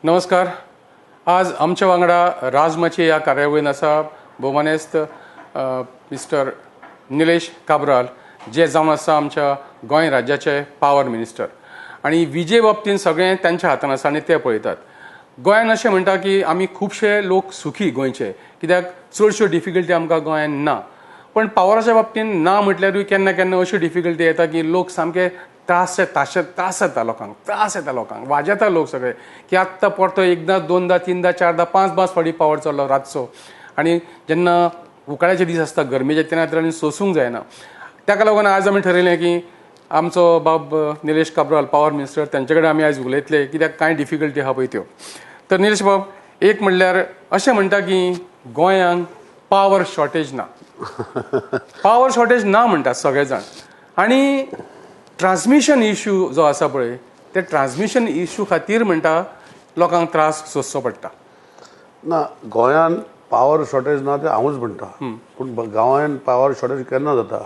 नमस्कार. आज आमच्या वांगडा राजमाची ह्या कार्यावळीन आसा भोवमानेस्त मिस्टर निलेश काब्राल, जे जावन आसा आमच्या गोंय राज्याचे पावर मिनिस्टर आनी विजे बाबतीन सगळें तांच्या हातान आसा आनी ते पळयतात. गोंयान अशें म्हणटा की आमी खुबशे लोक सुखी गोंयचे, कित्याक चडश्यो डिफिकल्टी आमकां गोंयान ना. पण पावराच्या बाबतीन ना म्हटल्यारूय केन्ना केन्ना अश्यो डिफिकल्टी येता की लोक सामके त्रास त्रास जाता लोकांक, त्रास येता लोकांक, वाजेता लोक सगळे की आत्तां परतो एकदां, दोनदां, तिनदां, चारदां, पांच पांच फावटी पावर चल्लो रातचो. आनी जेन्ना उकाड्याचे दीस आसता, गरमेचे, तेन्ना तर आनी सोसूंक जायना. ताका लागून आज आमी ठरयलें की आमचो बाब निलेश काब्राल, पावर मिनिस्टर, तांचे कडेन आमी आयज उलयतले, कित्याक कांय डिफिकल्टी आहा पळय त्यो. तर निलेश बाब, एक म्हणल्यार अशें म्हणटा की गोंयांक पावर शॉर्टेज ना, पावर शॉर्टेज ना म्हणटात सगळे जाण. आनी ट्रान्समिशन इशू जो आसा पळय, ते ट्रान्समिशन इशू खातीर म्हणटा लोकांक त्रास सोंसचो पडटा. ना, गोंयान पावर शॉर्टेज ना ते हांवूच म्हणटा, पूण गांवान पावर शॉर्टेज केन्ना जाता?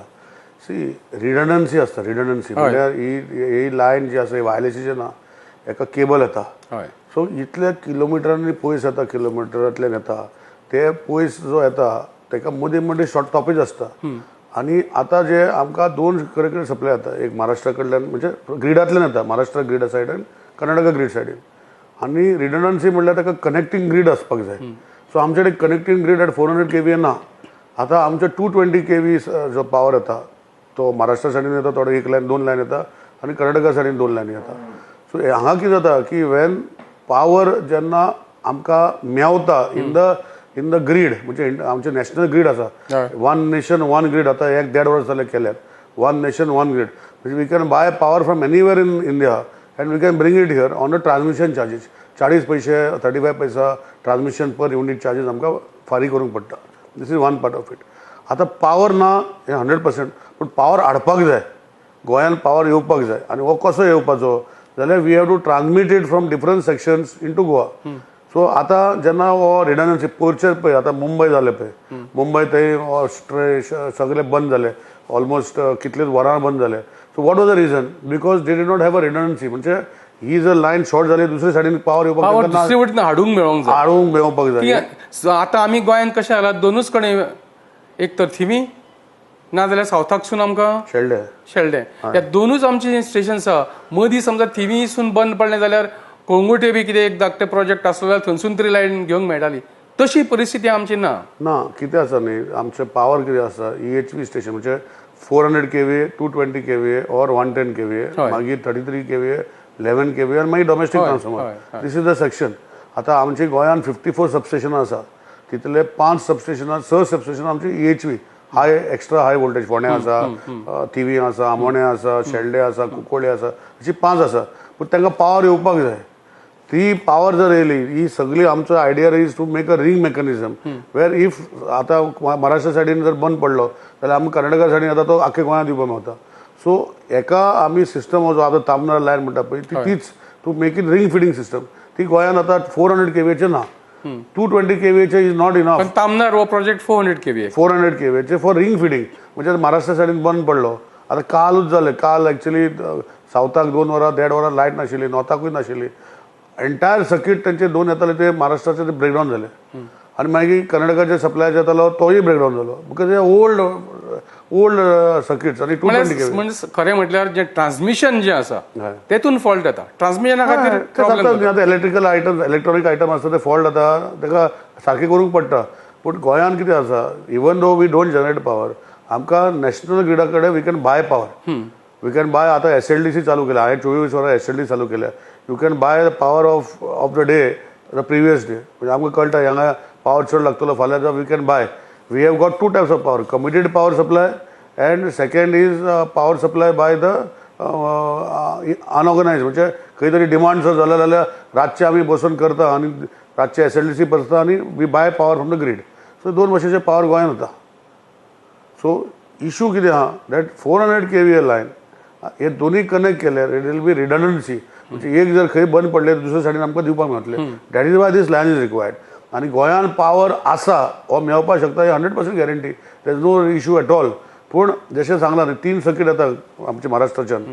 सी, रिडंडन्सी आसता. रिडंडन्सी म्हणल्यार ही ही लायन जी आसा, वायरलेसीचे ना, एका केबल येता. सो इतल्या किलोमिटरांनी पयस येता, किलोमिटरांतल्यान येता, ते पयस जो येता ताका मदीं मदीं शॉर्ट स्टॉपेज आसता. आनी आतां जे आमकां दोन कडेन कडेन सप्लाय येता, एक महाराष्ट्रा कडल्यान, म्हणजे ग्रिडांतल्यान येता, महाराष्ट्र ग्रीड सायडीन, कर्नाटका ग्रीड सायडीन. आनी रिडंडन्सी म्हणल्यार ताका कनेक्टींग ग्रीड आसपाक जाय. सो आमचे कडेन connecting grid at 400 kV ना. आतां आमचे 220 kV जो पावर येता तो महाराष्ट्रा सायडीन येता, थोडो एक लायन, दोन लायन येता आनी कर्नाटका सायडीन दोन लायनी येता. सो हांगा कितें जाता की वेन पावर जेन्ना आमकां मेवता इन the grid, म्हणजे आमचे नॅशनल ग्रीड आसा, वन नेशन वन ग्रीड, आतां एक देड वर्स जालें केल्यात, वन नेशन वन ग्रीड, म्हणजे we can buy power from anywhere in India and we can bring it here on the transmission charges. 40 पैसे, 35 पैसा ट्रान्समिशन पर युनीट चार्जीस आमकां फारीक करूंक पडटा. This is one part of it. आतां power ना हें 100%, पूण पावर हाडपाक जाय, गोंयान पावर येवपाक जाय. आनी हो कसो येवपाचो जाल्यार we have to transmit it from different sections into Goa. So आतां जेन्ना हो रिडंडन्सी पयरचेच पळय, आतां मुंबय जालें पळय, मुंबय थंय सगळे बंद जाले, ऑलमोस्ट कितलेच वरां बंद जाले. So what was the reason? Because they did not have a redundancy. म्हणजे ही जर लायन शॉर्ट जाली, दुसरे सायडीन पावर येवपाक पावर तांकां दुसरे वटेन हाडूंक मेळोंक जाय. हाडूंक मेळोवपाक जाय. आतां आमी गोंयांत कशें जाला, दोनूच कडेन, एक तर थिवी ना जाल्यार सावथाकसून आमकां शेल्डे. शेल्डें, ह्या दोनूच आमची स्टेशन्स आहा. मदीं समजा थिवीसून बंद पडलें जाल्यार कळंगूटे बी कितें एक धाकटें प्रोजेक्ट आसलो जाल्यार थंयसून तरी लायन घेवंक मेळटाली. तशी परिस्थिती आमची ना. ना, कितें आसा न्ही, आमचें पावर कितें आसा, ईएचवी स्टेशन म्हणजे 400 kV, 220 kV or 110 kV, मागीर 33 kV, 11 kV आनी मागीर domestic transformer. This is the section. आतां आमच्या गोंयांत 54 सबस्टेशनां आसा, तितले पांच सबस्टेशनां, स सबस्टेशनां आमची EHV, high extra high voltage. फोंड्या आसा, थिवी आसा, आमोण्या आसा, शेल्डे आसा, कुंकळ्ळे आसा, अशी पांच आसा. पूण तांकां पावर येवपाक जाय. ती पावर जर येयली, ही सगळी आमचो idea is to make a ring mechanism where if आतां महाराष्ट्र सायडीन जर बंद पडलो जाल्यार आमकां कर्नाटका सायडीन येता, तो आख्खे गोंयांत दिवपाक मेवता. सो एका आमी सिस्टम जो आतां तामनार लायन म्हणटा पळय, ती तीच to make it ring feeding system. ती गोंयांत आतां 400 केवीएचे ना, 220 केवीएचे is not enough. पण तामनार हो प्रोजेक्ट 400 केवी. 400 केवीएचे फॉर रिंग फिडिंग, म्हणजे महाराष्ट्र सायडीन बंद पडलो. आतां कालूच जालें, काल एक्चुली सावथाक 2 वरां, देड वरां लायट नाशिल्ली, नॉर्थाकूय नाशिल्ली. एंटायर सर्कीट तेंचे दोन येताले ते महाराष्ट्राचे, ते ब्रेकडावन जाले आनी मागीर कर्नाटकाचे सप्लाय येतालो तोय ब्रेकडावन जालो, because hey old old circuits आनी 220 केवी. म्हणजे खरें म्हटल्यार जे ट्रान्समिशन जें आसा तेतून फॉल्ट येता, ट्रान्समिशना खातीर ते प्रॉब्लेम. जाता न्ही. आतां इलेक्ट्रिकल आयटम, इलेक्ट्रॉनीक आयटम आसता, ते फॉल्ट जाता, ताका सारकें करूंक पडटा. पूण गोंयांत कितें आसा, even though we don't generate power, आमकां नॅशनल ग्रिडा कडेन we can buy power, we can buy. आतां एसएलडीसी चालू केल्या, हांवें 24 वरां एसएलडी चालू केल्या. You can buy the power of the day, the previous day. म्हणजे आमकां कळटा हांगा पावर चड लागतलो फाल्यां, we can buy. We have got two types of power: committed power supply and second is power supply by the unorganised. म्हणजे खंय तरी डिमांड जर जालो जाल्यार रातचे आमी बसून करता आनी रातचे एसएलडीसी बसता आनी we buy power from the grid. So दोन भाशेचे पावर गोंयांत वता. सो इशू कितें आहा that 400 kV line हे दोन्ही कनेक्ट केल्यार it will be redundancy. म्हणजे एक जर खंय बंद पडले, दुसऱ्या सायडीन आमकां दिवपाक मेळटलें. That is why this line is required. आनी गोंयान पावर आसा हो मेळपाक शकता, ही 100% guarantee. There is no issue at all. पूण जशें सांगलां न्ही, तीन सर्कीट येता आमच्या महाराष्ट्राच्यान,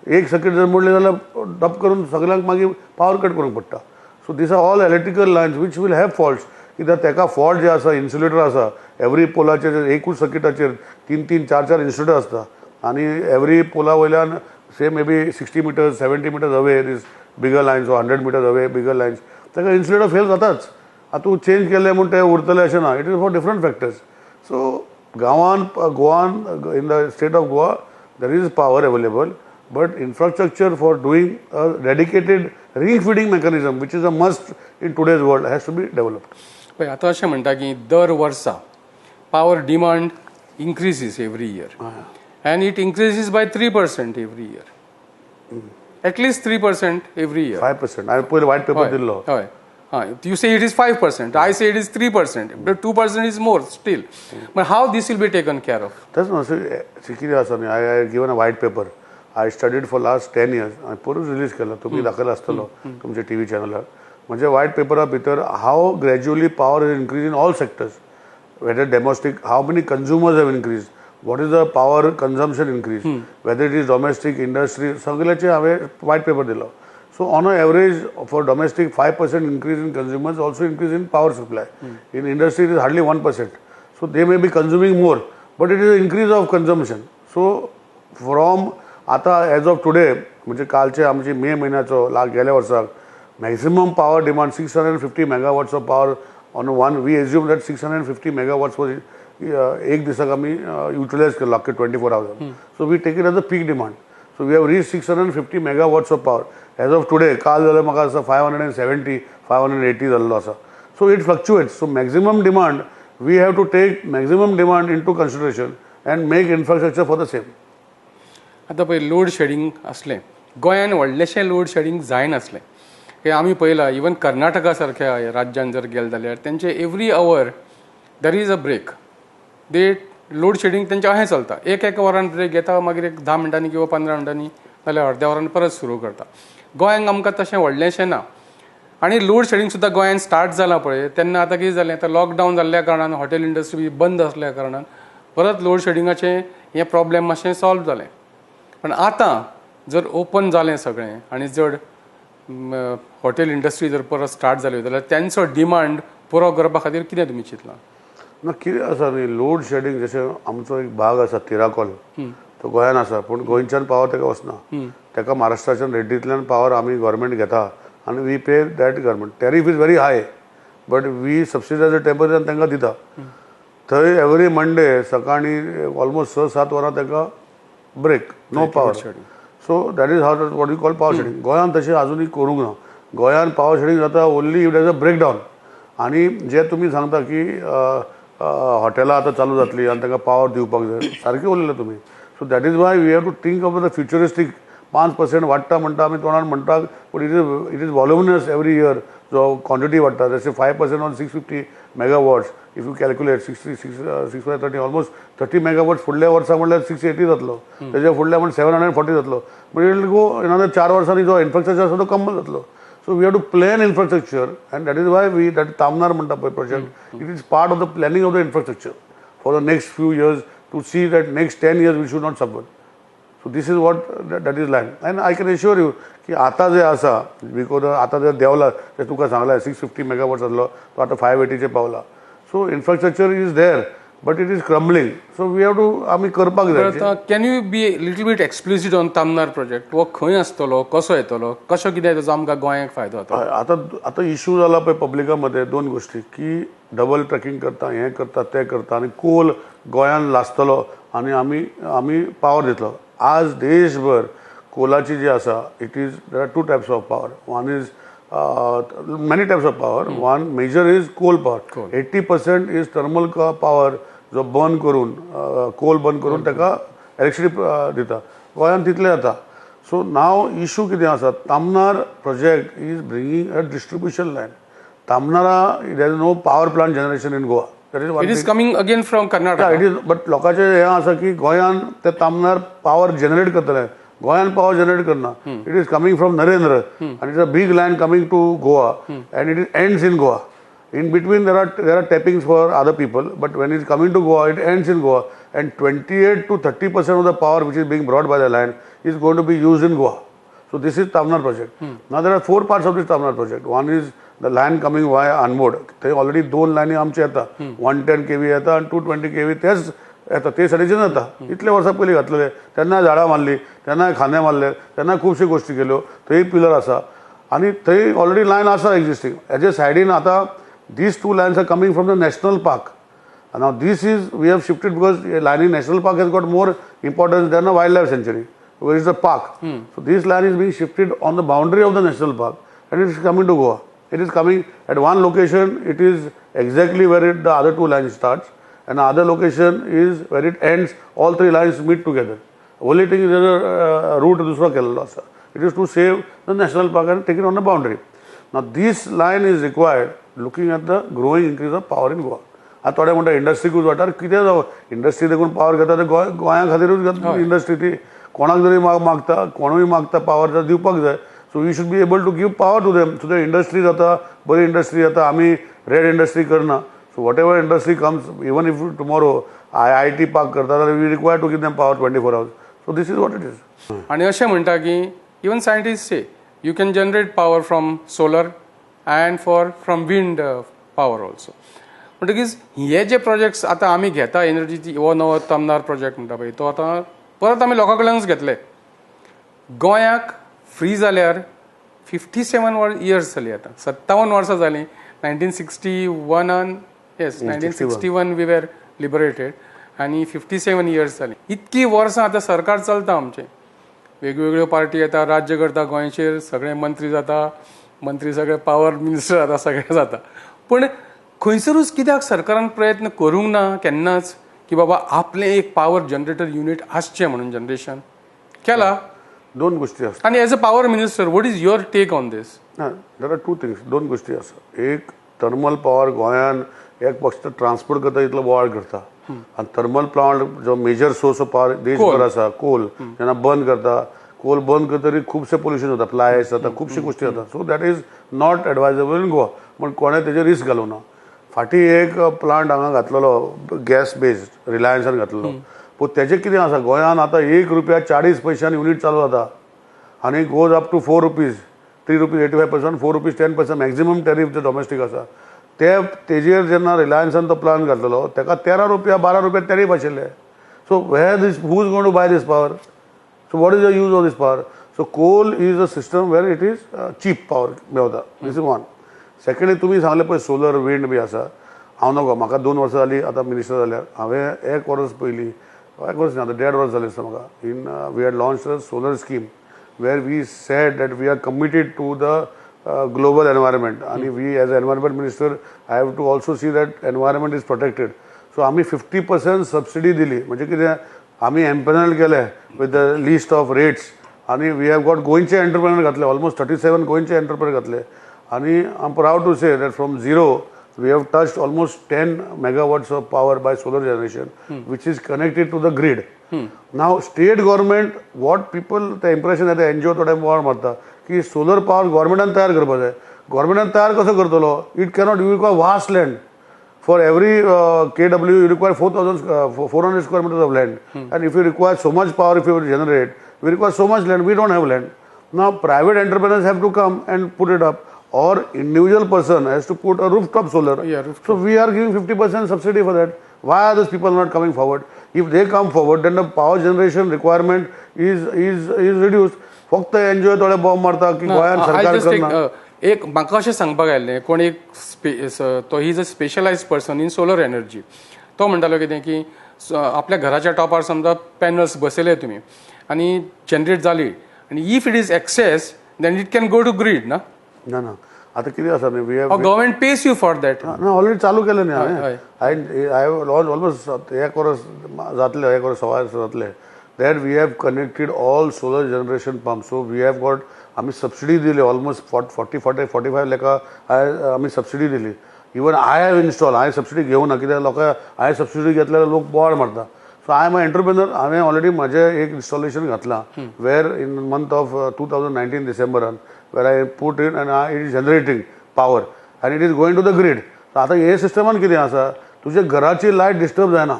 एक सर्कीट जर मोडलें जाल्यार डप करून सगळ्यांक मागीर पावर कट करूंक पडटा. So these are all electrical lines which will have faults. कित्याक ताका फॉल्ट जे आसा, इन्सुलेटर आसा एवरी पोलाचेर, एकूच सर्किटाचेर तीन तीन चार चार इन्सुलेटर आसता आनी एवरी पोला वयल्यान say maybe 60 meters, 70 meters away this bigger lines, 100 meters away bigger lines, ताका इन्सुलेटर फेल जाताच. आतां तूं चेंज केलें म्हूण ते उरतले अशें ना. It is for different factors. So गांवान, गोवान, in the state of Goa there is power available, but infrastructure for doing a dedicated ring feeding mechanism, which is a must in today's world, has to be developed. पळय, आतां अशें म्हणटा की दर वर्सा power demand increases every year and it increases by 3% every year, at least 3% every year. 5%. हांवें पयलीं वायट पेपर दिल्लो. हय, हां, you say it is 5%, I say it is 3%, but 2% is more still. But how this will be taken care of? तेच न्हू, अशें कितें आसा न्ही, I given a white paper. I studied for last 10 years. हांवें पयरूच रिलीज केलो, तुमी दाखयला आसतलो तुमच्या टी व्ही चॅनलार. म्हणजे वायट पेपरा भितर how gradually power is increase in all sectors, whether domestic, how many consumers have increased, what is the power consumption increase, whether it is domestic, industry, सगळ्याचे हांवें वायट पेपर दिलो. So on a average for domestic, 5% increase in consumers also increase in power supply. In industry it is hardly 1%. So they may be consuming more, but it is increase of consumption. So from आता as of today, म्हणजे कालचे आमची मे म्हयन्याचो गेल्या वर्साक maximum power demand 650 megawatts of power on one, we assume that 650 megawatts was एक दिसाक आमी युटिलायज केलो अख्खे 24 hours. So we take it as a peak demand. So we have reach 650 megawatts of power as of today. काल जाल्यार म्हाका आसा 570, 580 जाल्लो आसा. So it fluctuates. So maximum demand, we have to take maximum demand into consideration and make infrastructure for the same. आतां पळय, load shedding आसलें गोंयान, व्हडलेशें लोड शेडींग जायनासलें. हे आमी पळयलां, इवन कर्नाटका सारक्या राज्यान जर गेले जाल्यार तेंचे every hour there is a break. They load shedding तेंचें अशें चलता, एक एक वरान ब्रेक घेता, मागीर एक 10 मिनटांनी किंवा 15 मिनटांनी नाल्यार अर्द्या वरान परत सुरू करता. गोंयांत आमकां तशें व्हडलेंशें ना आनी लोड शेडींग सुद्दां गोंयांत स्टार्ट जालां पळय तेन्ना आतां कितें जालें, आतां लॉकडावन जाल्ल्या कारणान, हॉटेल इंडस्ट्री बंद आसल्या कारणान परत लोड शेडिंगाचें हें प्रॉब्लेम मातशें सॉल्व जालें. पण आतां जर ओपन जालें सगळें आनी जर हॉटेल इंडस्ट्री जर परत स्टार्ट जाली जाल्यार तेंचो डिमांड पुरो करपा खातीर कितें तुमी चिंतलां? ना, कितें आसा न्ही, लोड शेडींग जशें आमचो एक भाग आसा तिराकोल, तो गोंयान आसा पूण गोंयच्यान पावर ताका वचना. ताका महाराष्ट्राच्यान रेड्डींतल्यान पावर आमी गव्हर्मेंट घेता आनी we pay that government tariff is very high, but we subsidize the temperature आनी तांकां दिता. थंय एवरी मंडे सकाळीं ऑलमोस्ट 6-7 वरां ताका break, no power. So that is how what you call power shedding. गोंयांत तशें अजुनूय करूंक ना. गोंयांत पावर शेडींग जाता only if there a breakdown. आनी जे तुमी सांगता की हॉटेलां आतां चालू जातली आनी तांकां पावर दिवपाक जाय, सारकें उलयले तुमी. So that is why we have to think of the futuristic. 5% वाडटा म्हणटा आमी तोंडान म्हणटा, पूण it is voluminous every year. जो क्वॉन्टिटी वाडटा, जशें 5% on 650 megawatts, if you calculate 66, six five 30, almost 30 megawatts. फुडल्या वर्सा म्हणल्यार 680 जातलो, तेज्या फुडल्या म्हणल्यार 740 जातलो. म्हणजे it go another 4 वर्सांनी जो इन्फ्रास्ट्रक्चर आसा तो कम जातलो. So we have to plan infrastructure and that is why we that Tamnar म्हणटा पळय project, it is part of the planning of the infrastructure for the next few years to see that next 10 years we should not suffer. So this is what that is line. And I can assure you की आतां जे आसा, because आतां जे देंवला ते तुका सांगला, 650 मेगावॉट्स आसलो तो आतां 580चेर पावला. So infrastructure is there, but it is crumbling. So we have to आमी करपाक जाय. Can you be little bit explicit on Tamnar project? हो खंय आसतलो, कसो येतलो, कसो कितें ताजो आमकां गोंयांक फायदो जातलो? हय, आतां आतां इशू जाला पळय पब्लिका मदें दोन गोश्टी, की डबल ट्रॅकिंग करता, हें करता, तें करता आनी कोल गोंयान लासतलो आनी आमी पावर दितलो. आज देशभर कोलाची जी आसा, it is there are two types of power. One is many types of power, one major is coal power. 80% is thermal power जो बर्न करून, कोल बर्न करून ताका इलेक्ट्रिसिटी दिता. गोंयान तितलें जाता. सो नाव इशू कितें आसा, Tamnar project is bringing a distribution line. Tamnara there is no power plant generation in Goa. That is it is coming again from Karnataka. It is, but लोकांचें हें आसा की गोंयान ते तामनार पावर जनरेट करतले. गोंयान पावर जनरेट करना. It is coming from Narendra आनी it's a big line coming to Goa and it is ends in Goa. In between there are tappings for other people, but when it's coming to Goa, it ends in Goa, and 28 to 30% of the power which is being brought by the line is going to be used in Goa. So this is Tamnar project. Now there are four parts of this Tamnar project. One is the line coming via Anmod. थंय already दोन लायनी आमचे येता, 110 kV येता आनी 220 kV तेच येता, ते सायडीच्यान येता. इतले वर्सां पयलीं घातलेले, तेन्ना झाडां मारली, तेन्ना खांदे मारले, तेन्ना खुबश्यो गोश्टी केल्यो. थंय पिलर आसा आनी थंय ऑलरेडी लायन आसा एक्झिस्टींग. हेजे सायडीन आतां these two lines are coming from the national park. Now this is we have shifted because line in national park has got more importance than a wildlife sanctuary, where is the park. So this line is being shifted on the boundary of the national park and it is coming to Goa. It is coming at one location, it is exactly where the other two lines starts, and the other location is where it ends. All three lines meet together. Only thing is there a route दुसरो केलेलो आसा. It is to save the national park and take it on the boundary. Now this line is required looking at the growing increase of power in Goa. आतां थोडे म्हणटा इंडस्ट्रीकूच वाटार कितें जावं, industry देखून पावर घेता ते गोंया खातीरूच घेता इंडस्ट्री. ती कोणाक जरी मागता, कोणूय मागता पावर जाल्यार दिवपाक जाय. So we should be able to give power to them. So the industry जाता, बरी इंडस्ट्री जाता. आमी रेड इंडस्ट्री करना. So whatever industry comes, even if tomorrow IIT park करता जाल्यार we require to give them power 24 hours. So this is what it is. आनी अशें म्हणटा की even scientist say you can generate power from solar and for from wind power also. म्हणटकीच हे जे projects आतां आमी घेता एनर्जीची, हो नवो तमनार प्रोजेक्ट म्हणटा पळय, तो आतां परत आमी लोकां कडल्यानूच घेतले. गोंयाक फ्री जाल्यार 57 इयर्स जाली आतां, 57 वर्सां जालीं. 1961 , yes, 1961 we were liberated आनी 57 इयर्स जालीं. इतकी वर्सां आतां सरकार चलता आमचें, वेगवेगळ्यो पार्टी येता, राज्य करता गोंयचेर, सगळे मंत्री जाता, मंत्री सगळे पावर मिनिस्टर जाता, सगळें जाता. पूण खंयसरूच कित्याक सरकारान प्रयत्न करूंक ना केन्नाच की बाबा आपलें एक पावर जनरेटर युनीट आसचें म्हणून जनरेशन केला? दोन गोष्टी आसता. आनी as a power minister, what is your take on this? ना, there are two things. दोन गोष्टी आसा. एक, थर्मल पॉवर गोंयान एक फक्त ट्रान्सपोर्ट करता इतलो बोवाळ करता आनी थर्मल प्लांट जो मेजर सोर्स ऑफ पॉवर देशभर आसा, कोल जेन्ना बंद करता, कोल बंद करतरी खुबशें पोल्युशन जाता, फ्लाय जाता, खुबश्यो गोश्टी जाता. So that is not advisable in Goa. पूण कोणें तेजेर रिस्क घालूं ना. फाटीं एक प्लांट हांगा घातलेलो, गॅस बेस्ड, रिलायन्सान घातलेलो. पूण तेजें कितें आसा, गोंयान आतां 1 रुपया 40 पयशान युनीट चालू जाता आनी goes up to ₹4, ₹3.85, ₹4.10 maximum tariff J domestic आसा. ते तेजेर जेन्ना रिलायन्सान तो प्लान घातलेलो, तेका 13 रुपया, 12 रुपया टॅरीफ आशिल्ले. So where this, who is going to buy this power? So what is the use of this power? So coal is a system where it is cheap power मेवता. This is one. Secondly, तुमी सांगले पळय solar, wind बी आसा. हांव नगो, म्हाका 2 वर्सां जालीं आतां मिनिस्टर जाल्यार. हांवें एक वर्स पयलीं, एक वर्स ना, आतां देड वर्स जालें आसता म्हाका, in we had launch a solar scheme where we said that we are committed to the global environment आणि we, as environment minister, I have to also see that environment is protected. So आमी 50% subsidy दिली. म्हणजे कितें, आमी empanel केले with the list of rates आणि we have got गोंयचे entrepreneur घातले, ऑलमोस्ट 37 गोंयचे एंटरप्रेनर घातले. आणि I am proud to say that from zero we have touched almost 10 megawatts of power by solar generation, which is connected to the grid. Now, state government, what people, the impression that the NGO थोडे बोवाळ मारता की solar power गव्हर्मेंटान तयार करपाक जाय. गव्हर्मेंटान तयार कसो करतलो? It cannot. You require vast land. For every KW you require 4400 square meters of land, and if you require so much power, if you generate, we require so much land. We don't have land. Now private entrepreneurs have to come and put it up, or individual person has to put a rooftop solar. Yeah, rooftop. So we are giving 50% subsidy for that. Why are those people not coming forward? If they come forward, then the power generation requirement is reduced. फक्त NGO थोडे bomb मारता की गोंयांत सरकार करना. एक म्हाका अशें सांगपाक आयिल्लें, कोण एक तो, he is a specialized person in solar energy. तो म्हणटालो कितें की आपल्या घराच्या टॉपार समजा पॅनल्स बसयले तुमी आनी जनरेट जाली आनी if it is excess, then it can go to grid ना? ना ना, आता कितें आसा न्ही, we have Government pays you for that. ना, ऑलरेडी चालू केलें न्ही हांवें. हांवें I have launch almost एक वर्स जातलें, एक वर्स सवा वर्स जातलें that we have connected all solar generation pump. So we have got, आमी सबसिडी दिली almost 45 लाखा आमी सबसिडी दिली. Even I have install. हांवें सबसिडी घेवना, कित्याक लोकां हांवें सबसिडी घेतल्यार लोक बोवाळ मारता. So I am a entrepreneur. हांवें ऑलरेडी म्हजें एक इन्स्टॉलेशन घातलां where in month of 2019 डिसेंबरान, where I put in and it is generating power and it is going to the grid. आतां हे सिस्टमान कितें आसा, तुज्या घराची लायट डिस्टर्ब जायना.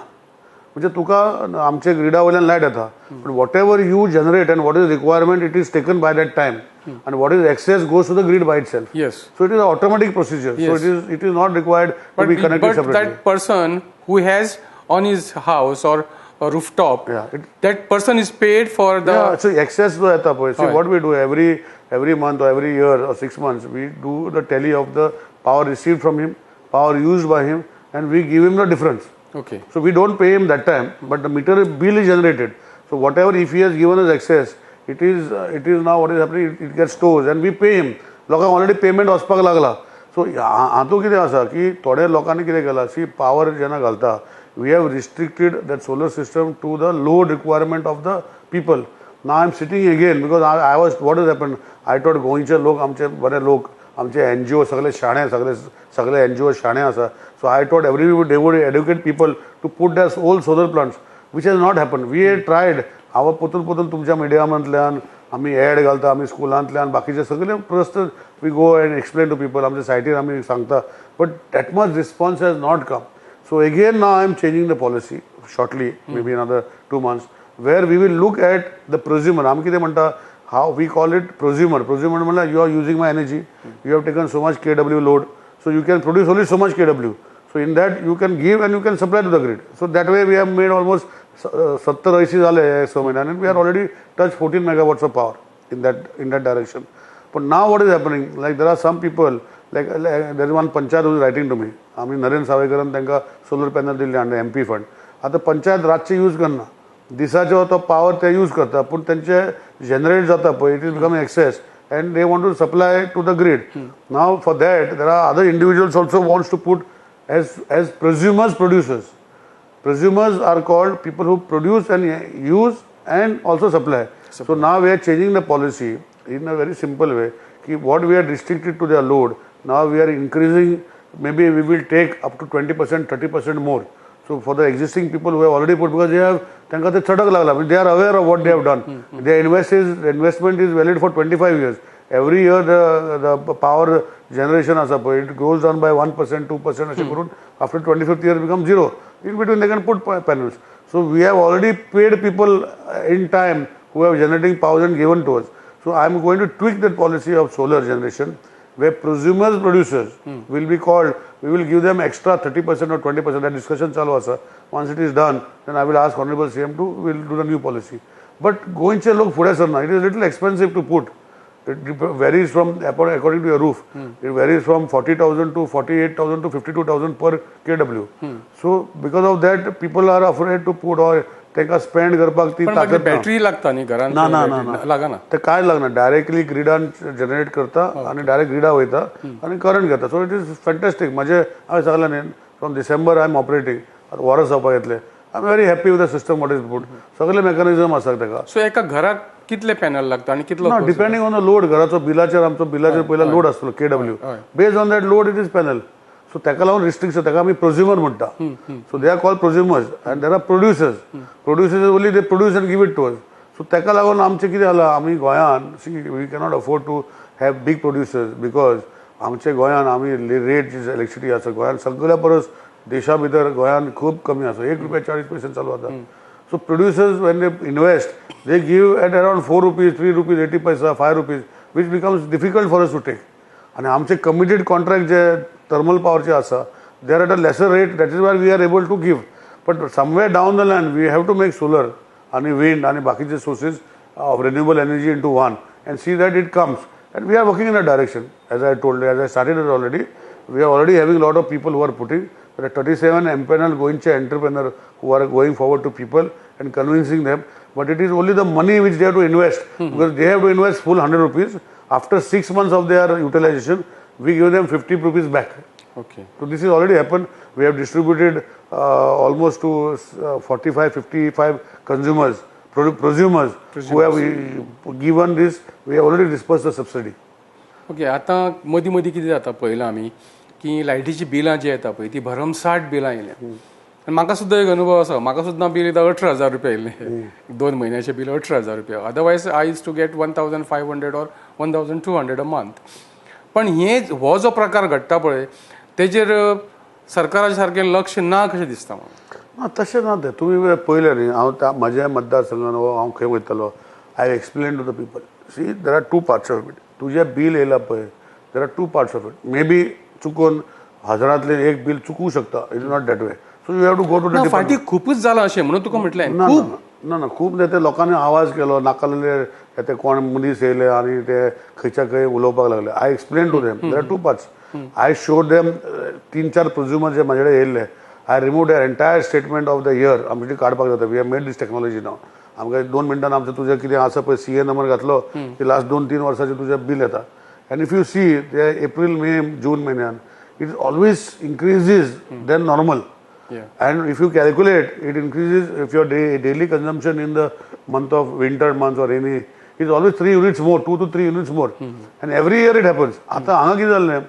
म्हणजे तुका आमचे ग्रिडा वयल्यान लायट येता, पण whatever you generate and what is requirement, it is taken by that time, and what is excess goes to the grid by itself. So it is automatic procedure. So it is not required to be connected But separately. That person who has on his house or a rooftop, that person is paid for the Yeah, so excess जो येता पळय, see, what we do every month or every year or 6 months, we do the tally of the power received from him, power used by him, and we give him the difference. So we don't pay him that time, but the meter bill is generated. So whatever, if he has given us excess, it is now what is happening, it gets stored and we pay him. लोकांक already payment वचपाक लागला. So हातूंत कितें आसा की थोडे लोकांनी कितें केलां, सी, पावर जेन्ना घालता, we have restricted that solar system to the load requirement of the people. Now I am sitting again because I was, what is happen, I thought गोंयचे लोक, आमचे बरे लोक, आमचे एनजीओ सगळे शाणे, सगळे सगळे एनजीओ शाणे आसा. So I thought every they would educate people to put their own solar plants, which has not happen. We tried. हांव परतून परतून तुमच्या मिडियामांतल्यान आमी एड घालता, आमी स्कुलांतल्यान बाकीचे सगळे प्रस्न, we go and explain to people. आमच्या सायटीर आमी सांगता, but that much response has not come. So again now I am changing the policy shortly, maybe another 2 months, where we will look at the prosumer. आमी कितें म्हणटा, how we call it, prosumer. Prosumer म्हणल्यार you are using my energy, you have taken so much kW load, so you can produce only so much kW. So in that you can give and you can supply to the grid. So that way we have made almost सत्तर अंयशीं जाले हे स म्हयन्यान, and we are already touch 14 megawatts of power in that direction. But now what is happening, like there are some people, like there is one panchayat who is writing to me. आमी नरेंद्र सावयकरान तांकां solar panel दिल्ले under MP fund. आतां पंचायत रातचे use करना, दिसाचो तो power ते use करता, पूण तेंचे जनरेट जाता पळय, it is become excess and they want to supply to the grid. Now for that there are other individuals also wants to put as prosumers, producers. Prosumers are called people who produce and use and also supply. So now we are changing the policy in a very simple way. की what we are restricted to their load, now we are increasing, maybe we will take up to 20%, 30% more. So for the existing people who have already put, because they have, तांकां ते चटक लागला, they are aware of what they have done. Their investment is valid for 25 years. Every year the power generation आसा पळय, it goes down by 1%, 2% अशें करून after 25th year become zero. In between they can put panels. So we have already paid people in time who have generating power and given to us. So I am going to tweak that policy of solar generation where prosumers, producers will be called, we will give them extra 30% or 20%. That discussion चालू आसा. Once it is done, then I will ask Honorable CM to, will do the new policy. But गोंयचे लोक फुडें सरना. It is little expensive to put. It varies from, according to your roof, it varies from 40,000 to 48,000 to 52,000 per kW. So because of that, people are afraid to put or तांकां spend करपाक ती पण मागीर ताकद ना. Battery लागता न्ही घरान? ना ना ना ना. लागना? ते काय लागना, डायरेक्टली ग्रिडान जनरेट करता आनी डायरेक्ट ग्रिडा वयता आनी करंट घेता. So it is fantastic. म्हजे हांवें सांगलें न्ही, from December I am operating. आतां वरस जावपाक येतलें. I am very happy with the system what is put. सगळे मेकॅनिझम आसा ताका. सो एका घराक कितले पॅनल लागता आनी कितलो ना खर्च? Depending on the load. घराचो बिलाचेर, आमचो बिलाचेर पयलो लोड आसतलो kW, based on that load it is panel. So ताका लागून रिस्ट्रिक्शन, ताका आमी प्रोज्युमर म्हणटा. So they are called prosumers and there are producers. Producers only they produce and give it to us. So ताका लागून आमचें कितें जालां, आमी गोंयान, C, we cannot afford to have big producers because आमचे गोंयान आमी रेट जी इलेक्ट्रिसिटी आसा गोंयान, सगळ्या परस देशा भितर गोंयान खूब कमी आसा. 1 रुपया 40 पयशे चालू आसा. So producers, when they invest, they give at around ₹4, ₹3.80, ₹5, which becomes difficult for us to take. आणि आमचे कमिटेड कॉन्ट्रॅक्ट जे थर्मल पॉवरचे आसा, they are at a lesser rate. That is why we are able to give. But somewhere down the line we have to make solar आणि wind आणि बाकीचे sources of renewable energy into one and see that it comes, and we are working in a direction. As I told, as I started it already, we are already having lot of people who are putting. There are 37 empanel गोंयचे entrepreneur who are going forward to people and convincing them. But it is only the money which they have to invest, because they have to invest full ₹100. After 6 months of their utilization, we give them ₹50 back. Okay. So this is already happened. We have distributed almost to 45, 55 consumers, prosumers who have given this. We have already disbursed the subsidy. Okay, आतां मदीं मदीं कितें जाता पळयलां आमी की लायटीचीं बिलां जी येता पळय, ती भरमसाठ बिलां येयल्या आनी म्हाका सुद्दां एक अनुभव आसा. म्हाका सुद्दां बील एकदां 18,000 रुपया येयल्लें. दोन म्हयन्याचें बील 18,000 रुपया. Otherwise I used to get 1500 or 1200 a month. पण हे हो जो प्रकार घडटा पळय, तेजेर सरकाराचें सारकें लक्ष ना कशें दिसता म्हाका. ना, तशें ना तें. तुमी पळयलें न्ही, हांव म्हज्या मतदारसंघान हांव खंय वयतालो, I explain to the people, see there are two parts of it. तुजें बील येयलां पळय, there are two parts of it. Maybe चुकून हजारांतलें एक बील चुकूं शकता, it is not that way. So you have to go to the. फाटीं खुबूच जालां अशें म्हणून तुका म्हटलें. ना ना ना, खूब ते लोकांनी आवाज केलो, नाकालेले ते कोण मनीस येयले आनी ते खंयच्या खंय उलोवपाक लागले. I explain to them there are two parts. I show them 3-4 प्रोज्युमर जे म्हाजे कडेन येयल्ले, I remove their entire statement of the year. आमचे काडपाक जाता, we have made this technology now. आमकां 2 मिनटान आमचें तुजें कितें आसा पळय, CA number घातलो की लास्ट 2-3 वर्साचें तुजें बील येता. एंड if you see ते एप्रील मे जून म्हयन्यान it always increases than normal. And if you calculate, it increases if your daily consumption in the month of winter months or rainy is always 3 units more, 2 to 3 units more. And every year it happens. आतां हांगा कितें जालें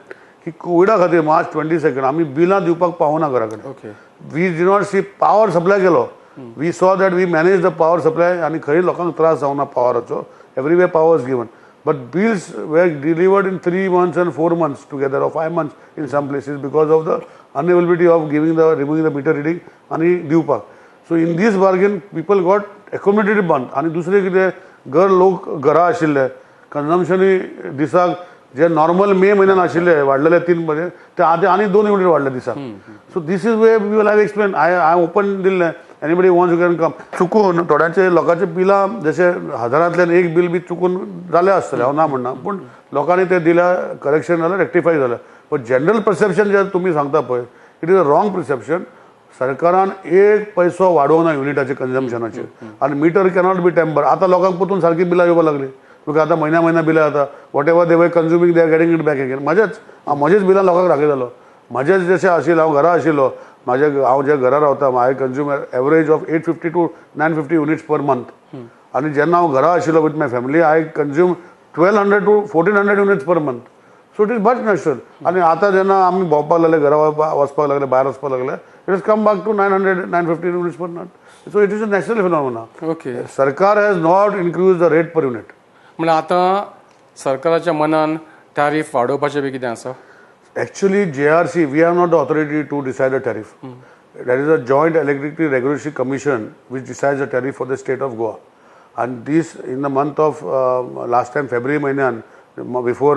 की कोविडा खातीर मार्च 22 आमी बिलां दिवपाक पावना घरा कडेन. We did not see power supply केलो. We saw that we manage the power supply आनी खंय लोकांक त्रास जावना पावराचो. Everywhere power is given. But bills were delivered in 3 months and 4 months together or 5 months in some places because of the unavailability of giving the removing the meter reading आनी दिवपाक. So in this bargain people got accommodated बंद. आनी दुसरें कितें, घर लोक घरा आशिल्ले, कन्जम्पशनूय दिसाक जे नॉर्मल मे म्हयन्यान आशिल्ले वाडलेले 3 म्हयने ते आतां आनी 2 युनीट वाडले दिसाक. So this is way we will have explain. I open दिल्लें, anybody wants you can come. चुकून थोड्यांचे लोकांचे बिलां जशे हजारांतल्यान एक बील बी चुकून जालें आसतलें, हांव ना म्हणना, पूण लोकांनी तें दिल्या, करेक्शन जालें, रेक्टिफाय जालें. पण जनरल परसेप्शन जे तुमी सांगता पळय, it is a wrong perception. सरकारान एक पैसो वाडोवंक ना युनिटाचे कन्जम्पशनाचेर आनी मिटर कॅनॉट बी टेम्पर. आतां लोकांक परतून सारकी बिलां येवपाक लागली, because आतां म्हयन्या म्हयन्या बिलां येता. Whatever they were consuming they are getting it back again. म्हजेच हांव म्हजेच बिलां लोकांक दाखयतालो. म्हजेच जशें आशिल्लें, हांव घरा आशिल्लो, म्हाजे हांव जे घरा रावता, I consume average of 850 to 950 units per month. आनी जेन्ना हांव घरा आशिल्लो with my family, I consume 1200 to 1400 units per month. So it is much natural. आनी आतां जेन्ना आमी भोंवपाक लागले, घरा वचपाक लागले, भायर वचपाक लागले, it is come back to 900 950 units per month. So it is a natural phenomena. Okay, सरकार has not increase the rate per unit. म्हणल्यार आतां सरकाराच्या मनान टॅरीफ वाडोवपाचें बी कितें आसा? Actually, JRC, we are not the authority to decide the tariff. There is a Joint Electricity Regulatory Commission which decides the tariff for the state of Goa. And this, in the month of last time, February महिन्यान, before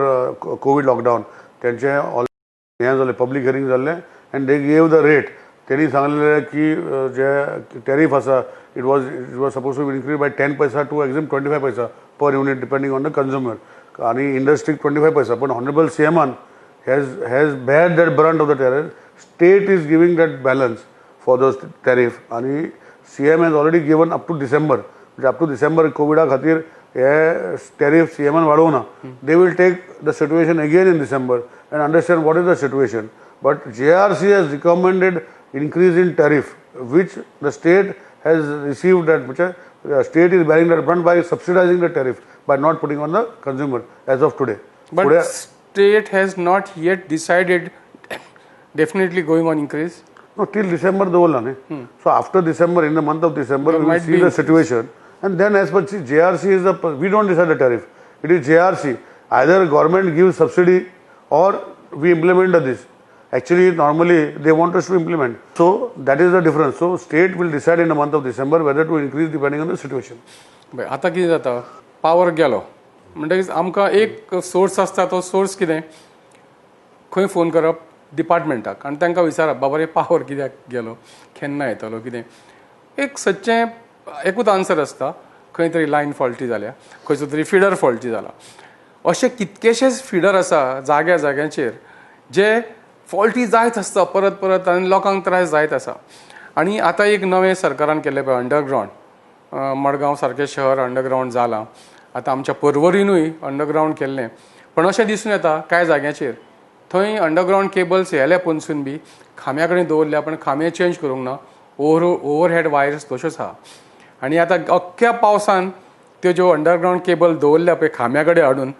COVID lockdown, त्यांचे हें जालें, public hearing जाल्लें, and they gave the rate. तेणी सांगलेलें की जे tariff आसा, it was suppose to increase by 10 paisa to maximum 25 paisa per unit depending on the consumer. आनी इंडस्ट्रीक 25 पैसा. पण honourable सीएमान has bear that brunt of the tariff. State is giving that balance for those tariff. आनी CM has already given up to December, म्हणजे up two डिसेंबर कोविडा खातीर हे tariff सीएमान वाडोवंक ना. They will take the situation again in December and understand what is the situation. But JRC has recommended increase in tariff which the state has received that, म्हणजे state is bearing that brunt by subsidizing the tariff by not putting on the consumer as of today. But state has not yet decided, definitely going on increase. No, till December दवरला न्ही. So after December, in the month of December, There we will might see be the increase. situation. And then as per see, JRC is the, we don't decide the tariff. It is JRC. Either government gives subsidy or we implement this. Actually, normally they want us to implement. So that is the difference. So state will decide in the month of December whether to increase depending on the situation. बरें, आतां कितें जाता, power गेलो म्हणटकीच आमकां एक source आसता, तो सोर्स कितें, खंय फोन करप, डिपार्टमेंटाक, आनी तांकां विचारप, बाबा रे पावर कित्याक गेलो, केन्ना येतलो, कितें. एक सदचें एकूच आन्सर आसता, खंय तरी लायन फॉल्टी जाल्या, खंयचो तरी फिडर फॉल्टी जाला. अशे कितकेशेच फिडर आसा जाग्या जाग्यांचेर जे फॉल्टी जायत आसता परत परत आनी लोकांक त्रास जायत आसा. आनी आतां एक नवें सरकारान केल्लें पळय अंडरग्रावंड, मडगांव सारकें शहर अंडरग्रावंड जालां, आतां आमच्या पर्वरीनूय अंडरग्रावंड केल्लें. पण अशें दिसून येता कांय जाग्यांचेर थंय अंडरग्रावंड केबल्स येले पनसून बी खांब्या कडेन दवरल्या, पण खांबे चेंज करूंक ना, ओवरहेड वायर्स तश्योच आहा. आनी आतां अख्ख्या पावसान त्यो ज्यो अंडरग्रावंड केबल दवरल्या पळय खांब्या कडेन हाडून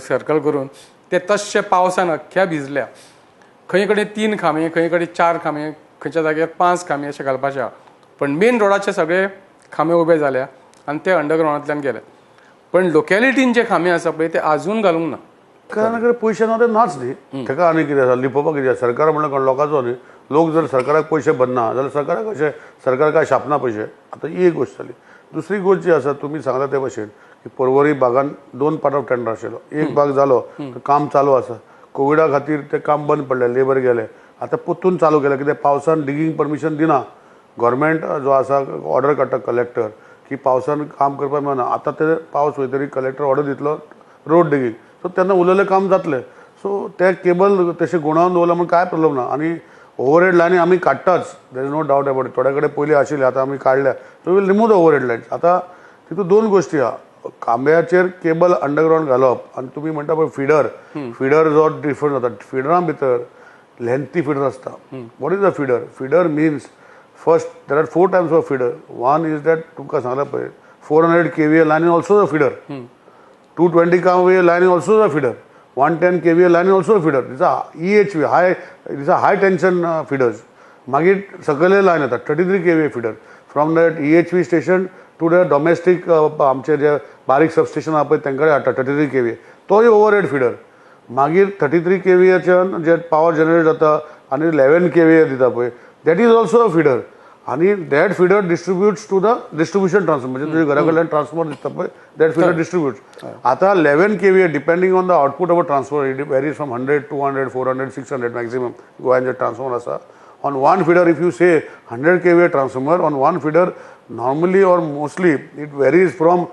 सर्कल करून, ते तश्शे पावसान अख्ख्या भिजल्या. खंय कडेन 3 खांबे, खंय कडेन 4 खांबे, खंयच्या जाग्यार 5 खांबे अशे घालपाचे आहा. पण मेन रोडाचे सगळे खांबे उबे जाल्या आनी ते अंडरग्रावंडांतल्यान गेले. पण लोकेलिटीन जे खांबे आसा पळय ते आजून घालूंक ना. कारण पयशे ना ते नाच न्ही, ताका आनी कितें आसा लिपोवपाक कितें आसा? सरकार म्हणल्यार कोण लोकांचो न्ही. लोक जर सरकाराक पयशे भरना जाल्यार सरकाराक कशें, सरकार काय छापना पयशे. आतां ही एक गोश्ट जाली. दुसरी गोश्ट जी आसा, तुमी सांगला ते भशेन की पर्वरी भागान 2 पार्ट ऑफ टेंडर आशिल्लो, एक भाग जालो, काम चालू आसा. कोविडा खातीर ते काम बंद पडलें, लेबर गेले. आतां परतून चालू केलें कित्याक पावसान डिगींग परमिशन दिना. गव्हर्मेंट जो आसा ऑर्डर काडटा कलेक्टर की पावसान काम करपाक मेळना. आतां ते पावस वयतरी कलेक्टर ऑर्डर दितलो रोड डिगींग, सो तेन्ना उरलेलें काम जातलें. सो ते केबल तशें गुणावन दवरलें म्हूण कांय प्रॉब्लम ना. आनी ओवरहेड लायनी आमी काडटाच, there is no doubt about it. थोड्या कडेन पयलीं आशिल्ले, आतां आमी काडल्या. So we'll remove the overhead lines. आतां तितून 2 गोश्टी आहा, खांब्याचेर केबल अंडरग्रावंड घालप आनी तुमी म्हणटा पळय फिडर, फिडर जो डिफरंट जाता. फिडरा भितर लेंथी फिडर आसता. What is a feeder? Feeder means first there are 4 types of feeder. One is that तुमकां सांगलां पळय 400 kVA line is also a feeder, 220 kVA line is also a feeder, 110 kVA line is also a feeder. This a EHV high, this a high tension feeders. मागीर सकयले line येता 33 kVA feeder from that EHV station to the domestic आमचे जे बारीक substation आहा पळय तेंकडे हाडटा 33 kVA, तोय overhead feeder. मागीर 33 kVAच्यान जे पावर जनरेट जाता आनी 11 kVA दिता पळय, that is also a feeder. आनी that feeder distributes to the distribution transformer, म्हणजे तुज्या घरा कडल्यान ट्रान्सफॉर्मर दिसता पळय, that feeder distributes. आतां 11 kVA depending on the output of a transformer, it varies from 100, 200, 400, 600 maximum गोंयान जे ट्रान्सफॉर्मर आसा. On one feeder if you say 100 kVA transformer, on one feeder normally or mostly it varies from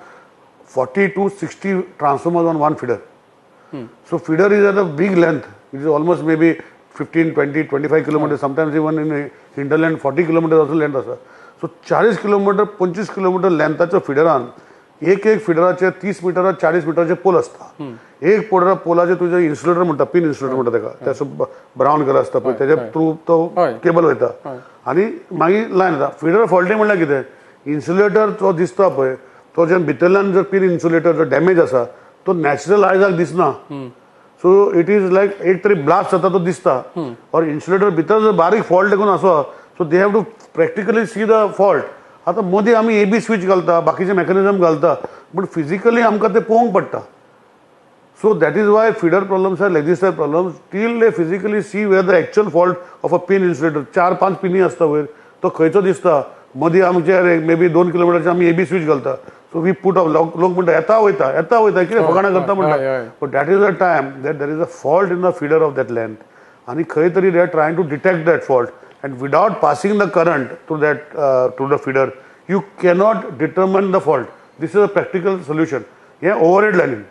40 to 60 transformers on one feeder. So feeder is at a big length, it is almost maybe 15, 20, 25 kilometers, sometimes even in hinterland 40 kilometers also length आसा. So 40 kilometre 25 kilometre लेंथाच्या फिडरान एक एक फिडराचे 30 metre 40 मिटराचे poll आसता. एक पोला पोलाचे तुजे insulator म्हणटा, pin insulator म्हणटा ताका, ते ब्रावन कलर आसता पळय, तेजे थ्रू तो केबल वयता आनी मागीर लायन येता. फिडर फॉल्टी म्हणल्यार कितें, इन्सुलेटर जो दिसता पळय तो जे भितरल्यान जर पिन इन्सुलेटर जो डॅमेज आसा तो नॅचरल आयजाक दिसना. सो it is लायक एक तरी ब्लास्ट जाता तो दिसता, और इन्सुलेटर भितर जर बारीक फॉल्ट देखून आसा, so they have to practically see the fault. आतां मदीं आमी ए बी स्विच घालता, बाकीचे मेकॅनिजम घालता, बट फिजिकली आमकां ते पळोवंक पडटा. So that is why feeder problems are legislative problems till they physically see where the actual fault of a pin insulator. 4-5 पिनी आसता वयर, तो खंयचो दिसता. मदीं आमचे मे बी 2 किलोमिटरचे आमी ए बी स्विच घालता. सो we put of, लोक म्हणटा येता वयता येता वयता कितें फकाणां करता म्हणटा, but that is a time that there is a fault in the feeder of that length आनी खंय तरी they are trying to detect that fault, and without passing the current to that to the feeder you cannot determine the fault. This is a practical solution. हें overhead लायनीन.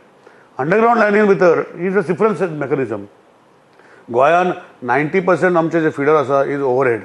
Underground लायनीन भितर is a different mechanism. गोंयान 90% आमचे जे feeder आसा is overhead.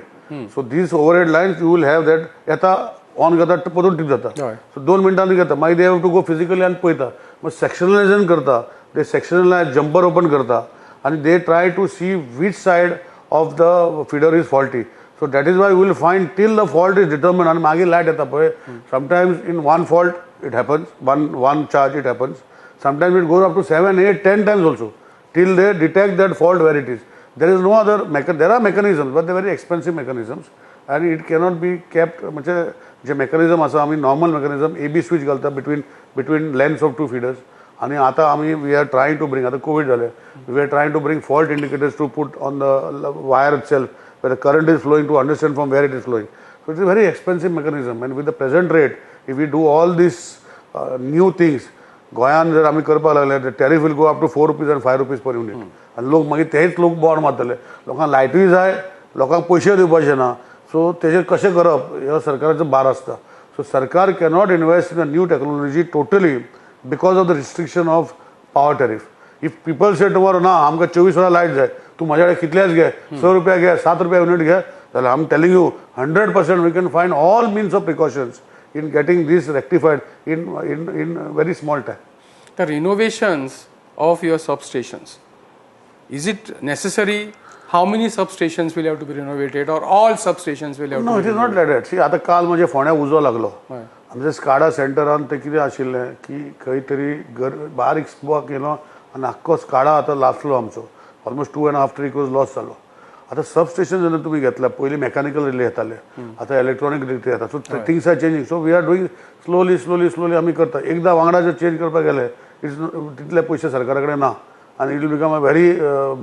So these overhead lines you will have that येता on करता परतून टीप जाता, सो 2 मिनटांनी घेता. मागीर they have to go physically आनी पळयता, मागीर सेक्शनलायझेशन करता, ते सेक्शनलायज जंपर ओपन करता आनी they try to see which side of the feeder is faulty. So that is why you will find till the fault is determined आनी मागीर लायट येता पळय. Sometimes in one fault it happens, one charge it happens, sometimes it goes up to 7, 8, 10 times also till they detect that fault where it is. There is no other there are mechanisms, but they very expensive mechanisms and it cannot be kept. म्हणजे जे mechanism आसा आमी normal mechanism A B switch घालता between lengths of 2 feeders. आनी आतां आमी we are trying to bring, आतां Covid जालें, we are trying to bring fault indicators to put on the wire itself where the current is flowing to understand from where it is flowing. So it's a very expensive mechanism, and with the present rate if we do all these new things गोंयान जर आमी करपाक लागले tariff will go up to 4 rupees आनी 5 rupees per unit. आनी लोक मागीर तेच लोक बोवाळ मारतले, लोकांक लायटूय जाय, लोकांक पयशे दिवपाचे ना. सो तेजेर कशें करप हो सरकाराचो भार आसता. सो सरकार cannot invest in a new technology totally because of the restriction of power tariff. If people say tomorrow ना आमकां 24 वरां लायट जाय, तूं म्हाज्या कडेन कितलेच घे, 6 रुपया घे, 7 रुपया युनीट घे, जाल्यार I am telling you 100% we can find all means of precautions in getting this rectified in very small time. The renovations of your substations, is it necessary? How many substations will have to be renovated, or all substations will have No, to be it is not like that. See, आता काल म्हणजे फोंड्या उजो लागलो, आमचे SCADA सेंटरान ते कितें आशिल्लें की खंय तरी बारीक स्पार्क येयलो आनी आख्खो स्काडा आतां लासलो आमचो, ऑलमोस्ट 2.5-3 crores loss जालो. आतां सबस्टेशन जेन्ना तुमी घेतला, पयलीं मेकॅनिकल रिले येताले, आतां इलेक्ट्रॉनीक रिले येता. So things are changing. So we are doing slowly slowly slowly आमी करता. एकदां वांगडा जर चेंज करपाक गेले it's तितले पयशे सरकारा कडेन ना. आनी it will become a very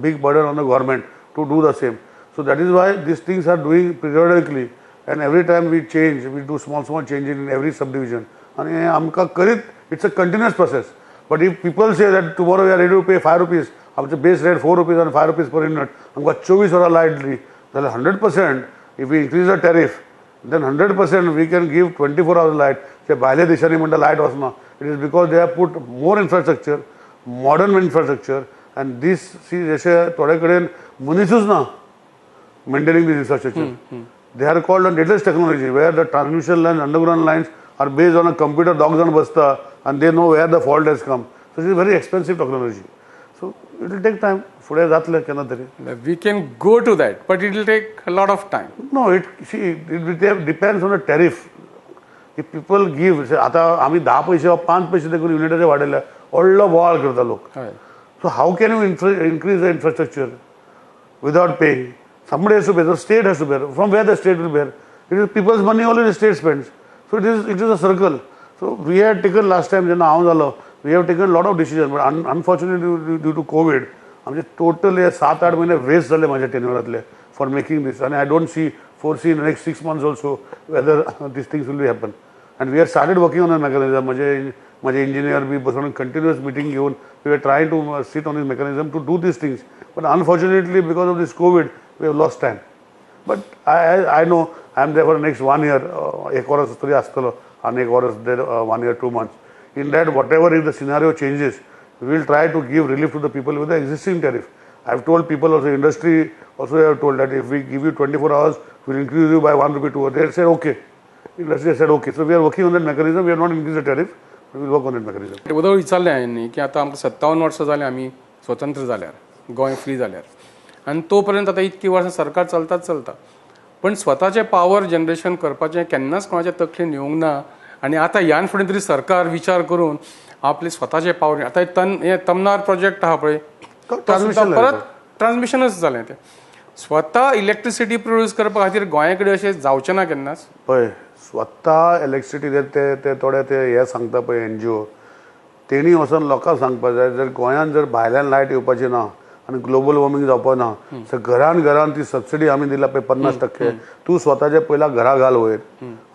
big burden on the government to do the same. So that is why these things are doing periodically, and every time we change, we do small small changes in every subdivision. आनी हें आमकां करीत, it's a continuous process. But if people say that tomorrow we are ready to pay ₹5, आमचे बेस rate ₹4 आनी ₹5 per unit, आमकां 24 वरां light दी जाल्यार, 100% if we increase the tariff, then 100% we can give 24 hours light. जे भायल्या देशांनी म्हणटा लायट वचना, it is because they have put more infrastructure, modern infrastructure. And this, see, जशे थोडे कडेन मनिसूच ना maintaining this infrastructure. They are called on latest technology, where the transmission lines, underground lines are based on a computer, दोग जाण बसता and they know where the fault has come. So it is very expensive technology. So it will take time. फुडें जातलें केन्ना तरी. We can go to that, but it will take a lot of time. No, it see, it depends on the tariff. If people give, आतां आमी 10 पयशे वा 5 पयशे देखून युनिटाचे वाडयले, व्हडलो बोवाळ करता लोक. So how can you increase the infrastructure without paying? Somebody has to bear, the state has to bear. From where the state will bear? It is people's money only the state spends. So it is a circle. So we had taken last time, जेन्ना हांव जालो, we have taken lot of decision, but unfortunately due to COVID आमचे total हे 7-8 म्हयने waste जाले म्हाज्या टेन्युअरांतले for making दीस. आनी I don't see foresee in next 6 months also whether these things will be happen. And we are started working on a mechanism. म्हजे engineer बी बसून continuous meeting घेवन we are trying to sit on this mechanism to do these things, but unfortunately, because of this COVID, we have lost time. But I know I am there for next one year. एक वर्स तरी आसतलो आनी एक वर्स, one year 2 months. In that, whatever, if the scenario changes, we will try to give relief to the people with the existing tariff. I have told people also, industry also I have told that if we give you 24 hours, we will increase you by 1 rupee 2. They said okay. Industry said okay. So we are working on that mechanism. We have not increased the tariff. We will work on that mechanism. उदय, विचारलें हांवें न्ही की आतां आमकां 57 वर्सां जालीं आमी स्वतंत्र जाल्यार, गोंय फ्री जाल्यार, आनी तो पर्यंत आतां इतकीं वर्सां सरकार चलताच चलता, पण स्वताचें पावर जनरेशन करपाचें केन्नाच कोणाच्या तकलेन येवंक ना. आनी आतां ह्यान फुडें तरी सरकार विचार करून आपले स्वताचे पावर, आतां तन हे तमनार प्रोजेक्ट आहा पळय, तो सुद्दां Transmission. परत ट्रान्समिशनच जालें. तें स्वता इलेक्ट्रिसिटी प्रोड्यूस करपा खातीर गोंया कडेन अशें जावचें ना केन्नाच? पळय, स्वता इलेक्ट्रिसिटी ते ते थोडे ते हे सांगता पळय एनजीओ, तेणी वचोन लोकांक सांगपाक जाय, जर गोंयांत जर भायल्यान लायट येवपाची ना आनी ग्लोबल वॉर्मिंग जावपा ना, सो घरान घरान ती सबसिडी आमी दिला पळय 50%, तूं स्वताचे पयला घरा घाल वयर.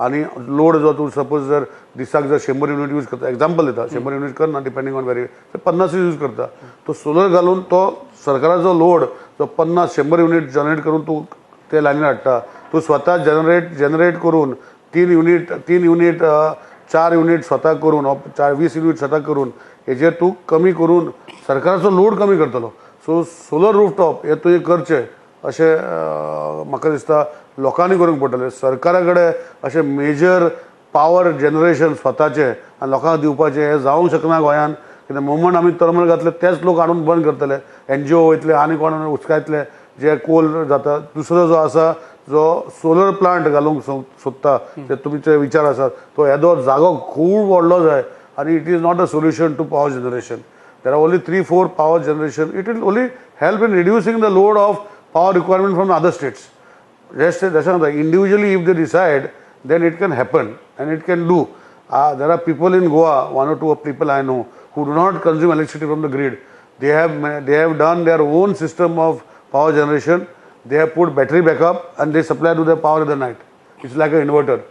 आनी लोड जो तूं सपोज जर दिसाक जर 100 युनिट यूज करता, एग्जाम्पल दिता, 100 युनिट करना, डिपेंडींग ऑन वेरी, 50 यूज करता, तो सोलर घालून तो सरकाराचो लोड जो 50-100 युनिट जनरेट करून तूं ते लायनीर हाडटा, तूं स्वता जनरेट करून 3 युनिट, 3 युनिट, 4 युनिट स्वता करून वा चार 20 युनिट स्वता करून हेजेर तूं कमी करून सरकाराचो लोड कमी करतलो. सो सोलर रुफटॉप हे तुवें करचें अशें म्हाका दिसता लोकांनी करूंक पडटलें. सरकारा कडेन अशें मेजर पावर जनरेशन स्वताचें आनी लोकांक दिवपाचें हें जावंक शकना गोंयांत, कित्याक मोमंट आमी थर्मल घातले, तेच लोक हाडून बंद करतले, एनजीओ वयतले आनी कोण उचकायतले जे कोल जाता. दुसरो जो आसा, जो सोलर प्लांट घालूंक सोदता, ते तुमचे विचार आसात, तो येदो जागो खूब व्हडलो जाय आनी it is not a solution to power generation. There are only three four power generation. It will only help in reducing the load of power requirement from other states. Just जशें सांगता, individually if they decide, then it can happen and it can do. There are people in Goa, one or two people I know, who do not consume electricity from the grid. They have done their own system of power generation. They have put battery backup and they supply to the power in the night. It's like an inverter.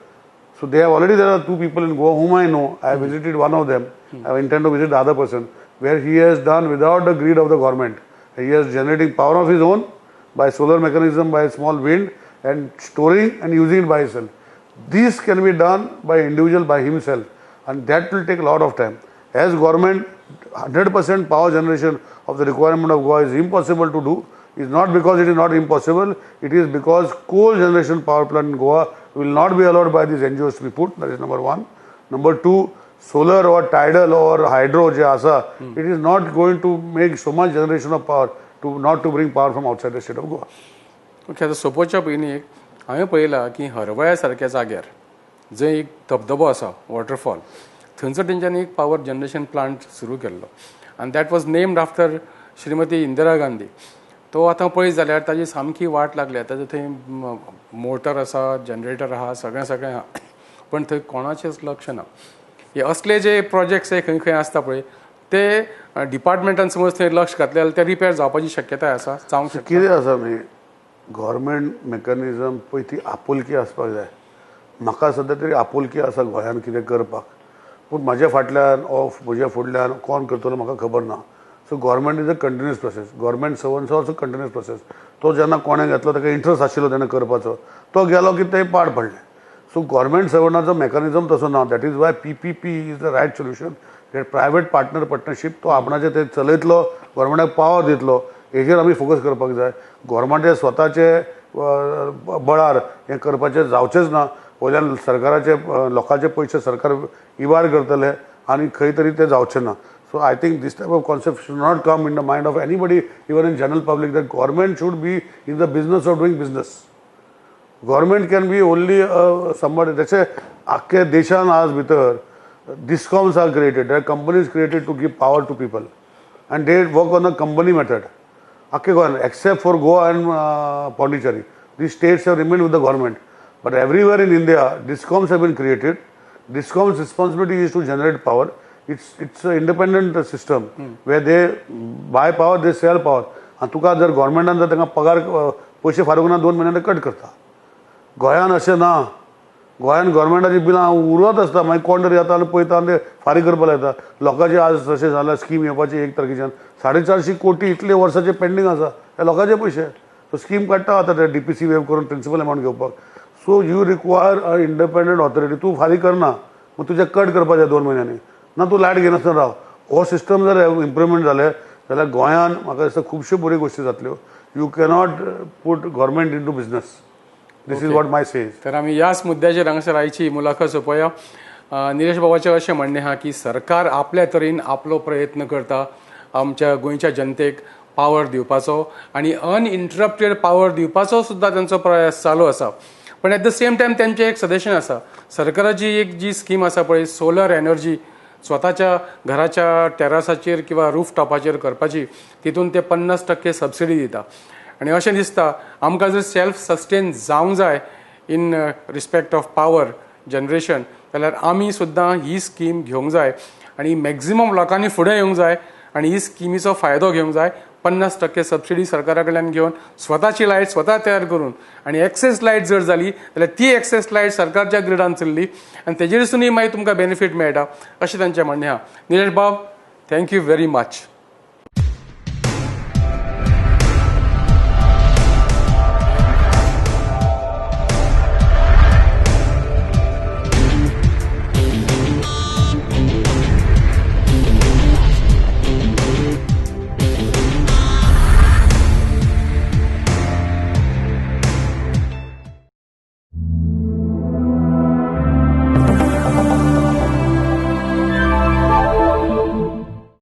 So they have already, there are two people in Goa whom I know. I have visited one of them. I intend to visit the other person, where he has done without the greed of the government. He is generating power of his own by solar mechanism, by small wind, and storing and using it by himself. This can be done by individual, by himself, and that will take a lot of time. As government, 100% power generation of the requirement of Goa is impossible to do. It's not because it is not impossible, it is because coal generation power plant in Goa will not be allowed by these NGOs to be put. That is number one. Number two, solar or tidal or hydro जे आसा, it is not going to make so much generation of power to not to bring power from outside the state of Goa. Okay, आतां सोंपोवच्या पयलीं एक हांवें पळयलां की हरवळ्या सारक्या जाग्यार जंय एक धबधबो आसा, वॉटरफॉल, थंयसर तेंच्यांनी एक पावर जनरेशन प्लांट सुरू केल्लो आनी that was named after Shrimati Indira Gandhi. तो आतां पळयत जाल्यार ताजी सामकी वाट लागल्या. ताजे थंय मोटर आसा, जनरेटर आहा, सगळें सगळें आहा, पण थंय कोणाचेंच लक्ष ना. हे असले जे प्रोजेक्ट्स हे खंय खंय आसता पळय. ते डिपार्टमेंटान समज थंय लक्ष घातलें जाल्यार ते रिपेर जावपाची शक्यताय आसा, जावंक शकता. कितें आसा न्ही, गव्हर्मेंट मेकॅनिजम पळय ती आपुलकी आसपाक जाय. म्हाका सद्या तरी आपुलकी आसा गोंयान कितें करपाक, पूण म्हाज्या फाटल्यान ऑफ म्हज्या फुडल्यान कोण करतलो म्हाका खबर ना. So government is a continuous process, government servants also continuous process. तो जेन्ना कोणें घेतलो ताका इंट्रस्ट आशिल्लो तेणें करपाचो, तो गेलो की तें पाड पडलें. सो गव्हर्मेंट सर्वंटाचो मेकॅनिजम तसो ना. That is why PPP is the right solution. Private partnership, तो आपणाचे ते चलयतलो, गव्हर्मेंटाक पावर दितलो, हेजेर आमी फोकस करपाक जाय. गव्हर्मेंटे स्वताचे बळार हें करपाचें जावचेंच ना. वयल्यान सरकाराचे लोकांचे पयशे सरकार इबाड करतले आनी खंय तरी तें जावचें ना. So I think this type of concept should not come in the mind of anybody, even in general public, that government should be in the business of doing business. Government can be only somebody. जशें आख्खे देशान आज भितर discoms are created, there are companies created to give power to people and they work on a company method. आख्खे गोंयान except for Goa and Pondicherry, these states have remained with the government. But everywhere in India, discoms have been created. Discoms responsibility is to generate power. It's an independent system where they buy power, they sell power. आनी तुका जर गव्हर्मेंटान जर तांकां पगार पयशे फारीक ना, 2 म्हयन्यान कट करता. गोंयान अशें ना. गोंयान गव्हर्मेंटाची बिलां उरत आसता, मागीर कोण तरी येता आनी पळयता आनी ते फारीक करपा लायता लोकांचे. आज अशें जाल्यार स्कीम येवपाची 1 तारखेच्यान, 450 कोटी इतले वर्साचे पेंडींग आसा, हे लोकांचे पयशे. सो स्कीम काडटा आतां ते डीपीसी वेव करून प्रिंसिपल अमावंट घेवपाक. So you require a independent authority. तूं फारीक करना, मग तुजें कट करपाचें 2 म्हयन्यांनी, ना तूं लायट घेनासतना राव. हो सिस्टम जर इम्प्रुवमेंट जालें जाल्यार गोंयान म्हाका दिसता खुबश्यो बऱ्यो गोश्टी जातल्यो. You cannot put government in to business. This is what my says. तर आमी ह्याच मुद्द्याचेर हांगासर आयची मुलाखत सोंपोया. निलेश बाबाचें अशें म्हणणें आहा की सरकार आपल्या तरेन आपलो प्रयत्न करता आमच्या गोंयच्या जनतेक पावर दिवपाचो आनी अनइंटरप्टेड पावर दिवपाचो सुद्दां तांचो प्रयास चालू आसा. पण एट the same time तेंचें एक सजेशन आसा, सरकाराची एक जी स्कीम आसा पळय, सोलर एनर्जी स्वताच्या घराच्या टेरासाचेर किंवा रूफ टॉपाचेर करपाची, तितून ते 50% सबसिडी दिता. आनी अशें दिसता आमकां जर सेल्फ सस्टेन जावंक जाय in respect of power generation जाल्यार आमी सुद्दां ही स्कीम घेवंक जाय आनी मॅक्झिमम लोकांनी फुडें येवंक जाय आनी ही स्किमीचो फायदो घेवंक जाय. 50% सबसिडी सरकारा कडल्यान घेवन स्वताची लायट स्वता तयार करून आनी एक्सेस लायट जर जाली जाल्यार ती एक्सेस लायट सरकारच्या ग्रिडान चल्ली आनी तेजेरसुनूय मागीर तुमकां बेनिफीट मेळटा, अशें तांचें म्हणणें आहा. निलेश बाब, thank you very much.